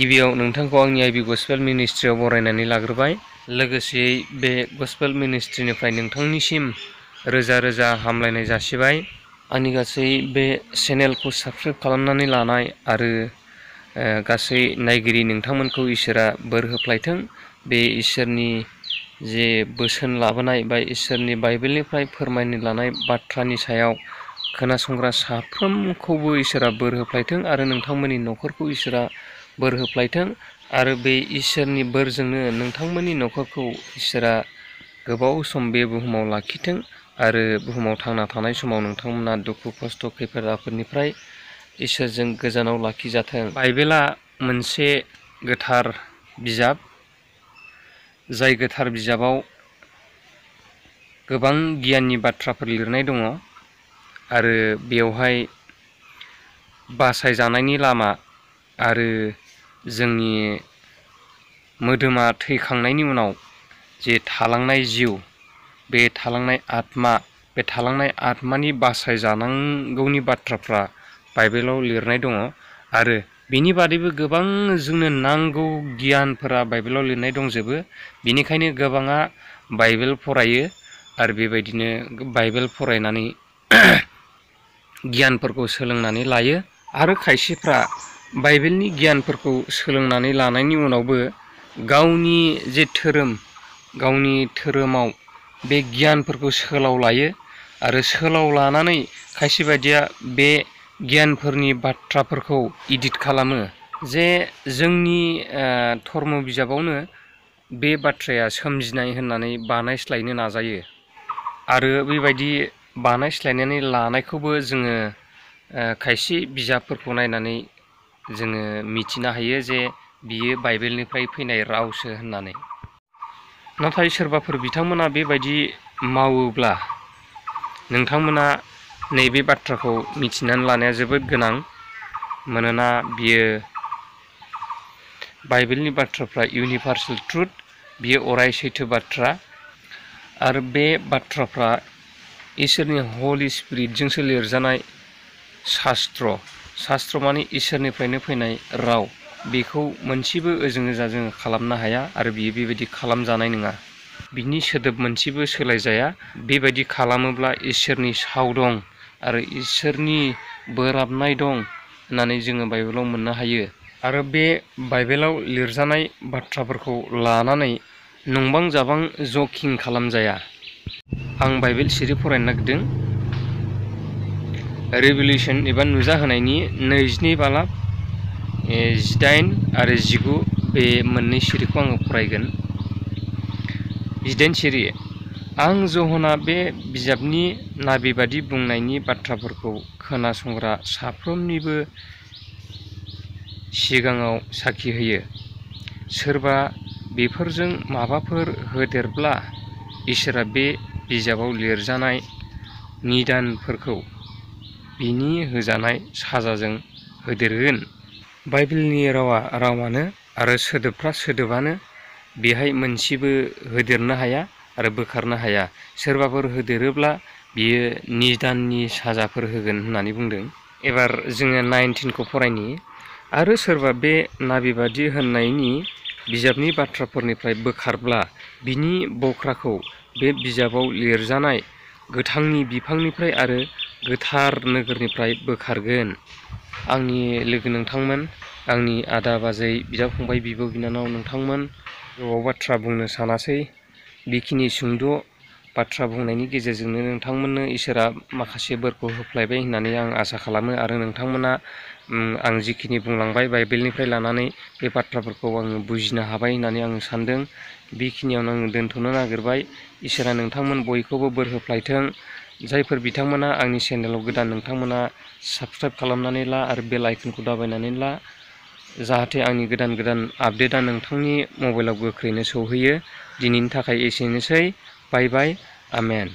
गिबियाव नोंथांखौ आंनि आइबि गस्पेल मिनिस्ट्रियाव बरायनानै लाग्रोबाय। लोगोसेयै बे गस्पेल मिनिस्ट्रिनिफ्राय नोंथांनिसिम रोजा रोजा हामलायनाय जासिबाय। आंनि गासै बे चेनेलखौ साबस्क्राइब खालामनानै लानाय आरो गासै नायगिरि नोंथांमोनखौ इसोरा बोर होफ्लायथों। बे इसोरनि जे बोसोन लाबोनाय बा इसोरनि बाइबेलनिफ्राय फोरमायनो लानाय बाथ्रानि सायाव खोनासंग्रा साफ्रोमखौबो इसोरा बोर होफ्लायथों आरो नोंथांमोननि न'खरखौ इसोरा बोर होफ्लायथों आरो बे इसोरनि बोरजोंनो नोंथांमोननि न'खरखौ इसोरा गोबाव सम बे बुहुमाव लाखिथों आरो बुहुमाव थांना थानाय समाव नोंथांमोना दुखु खस्थ' खैफोद आफोदनिफ्राय इसोरजों गोजानाव लाखिजाथों। बाइबेला मोनसे गोथार बिजाब, जाय गोथार बिजाबाव गोबां गियाननि बाथ्राफोर लिरनाय दङ आरो बेवहाय बासायजानायनि लामा आरो जोंनि मोदोमा थैखांनायनि उनाव जे थालांनाय जिउ, बे थालांनाय आत्मा, बे थालांनाय आत्मानि बासायजानांगौनि बाथ्राफ्रा बाइबेलाव लिरनाय दङ आरो बिनि बादैबो गोबां जोंनो नांगौ गियानफोरा बाइबेलाव लिरनाय दंजोबो। बेनिखायनो गोबाङा बाइबेल फरायो आरो बेबायदिनो बाइबेल फरायनानै गियानफोरखौ सोलोंनानै लायो आरो खायसेफ्रा बाइबेलनि गियानफोरखौ सोलोंनानै लानायनि उनावबो गावनि जे धोरोम, गावनि धोरोमाव बे गियानफोरखौ सोलाव लायो आरो सोलाव लानानै खायसे बायदिया बे गियानफोरनि बाथ्राफोरखौ इदिट खालामो। जे जोंनि धर्म बिजाबावनो बे बाथ्राया सोमजिनाय होननानै बानायस्लायनो नाजायो आरो बेबायदि बानायस्लायनानै लानायखौबो जोङो खायसे बिजाबफोरखौ नायनानै जोङो मिथिनो हायो जे बियो बाइबेलनिफ्राय फैनाय रावसो होननानै। नाथाय सोरबाफोर बिथांमोना बेबायदि मावोब्ला नोंथांमोना नैबे बाथ्राखौ मिथिनानै लानाया जोबोद गोनां। मानोना बियो बाइबेलनि बाथ्राफ्रा इउनिभार्सेल ट्रुथ, बियो अराय सैथो बाथ्रा आरो बे बाथ्राफ्रा इसोरनि हलि स्पिरिटजोंसो लिरजानाय शास्त्र माने इसोरनिफ्रायनो फैनाय राव। बेखौ मोनसेबो ओजों ओजा जोङो खालामनो हाया आरो बियो बेबायदि खालामजानाय नङा। बिनि सोदोब मोनसेबो सोलायजाया। बेबायदि खालामोब्ला इसोरनि साव दं आरो इसोरनि बोराबनाय दं होननानै जोङो बाइबेलाव मोननो हायो। आरो बे बाइबेलाव लिरजानाय बाथ्राफोरखौ लानानै नंबां जाबां जकिं खालामजाया। आं बाइबेल सिरि फरायनो नागिरदों। रेभेलेसन एबा नुजाहोनायनि 22 बालाब 18 आरो 19 बे मोननै सिरिखौ आङो फरायगोन। 18 सिरि। आं जहना बे बिजाबनि नाबिबादि बुंनायनि बाथ्राफोरखौ खोनासंग्रा साफ्रोमनिबो सिगाङाव साखि होयो। सोरबा बेफोरजों माबाफोर होदेरब्ला इसोरा बे बिजाबाव लिरजानाय निदानफोरखौ बिनि होजानाय साजाजों होदेरगोन। बाइबेलनि रावा रावानो आरो सोदोबफ्रा सोदोबानो, बेहाय मोनसेबो होदेरनो हाया आरो बोखारनो हाया। सोरबाफोर होदेरोब्ला बियो निदाननि साजाफोर होगोन होननानै बुंदों। एबार जोङो 19खौ फरायनि। आरो सोरबा बे नाबिबादि होननायनि बिजाबनि बाथ्राफोरनिफ्राय बोखारब्ला बिनि बख्राखौ बे बिजाबाव लिरजानाय गोथांनि बिफांनिफ्राय आरो गोथार नोगोरनिफ्राय बोखारगोन। आंनि लोगो नोंथांमोन, आंनि आदा बाजै, बिदा फंबाय, बिब' बिनानाव नोंथांमोन, गोबाव बाथ्रा बुंनो सानासै। बेखिनि सुंद' बाथ्रा बुंनायनि गेजेरजोंनो नोंथांमोननो इसोरा माखासे बोरखौ होफ्लायबाय होननानै आं आसा खालामो आरो नोंथांमोना आं जिखिनि बुंलांबाय बाइबेलनिफ्राय लानानै बे बाथ्राफोरखौ आङो बुजिनो हाबाय होननानै आं सानदों। बेखिनियावनो आङो दोनथ'नो नागिरबाय। इसोरा नोंथांमोन बयखौबो बोर होफ्लायथों। जायफोर बिथांमोना आंनि चेनेलाव गोदान, नोंथांमोना साबस्क्राइब खालामनानै ला आरो बेल आइकनखौ दाबायनानै ला, जाहाथे आंनि गोदान गोदान आपडेटआ नोंथांनि मबाइलाव गोख्रैनो सौहैयो। दिनैनि थाखाय एसेनोसै। बाय बाय। आमेन।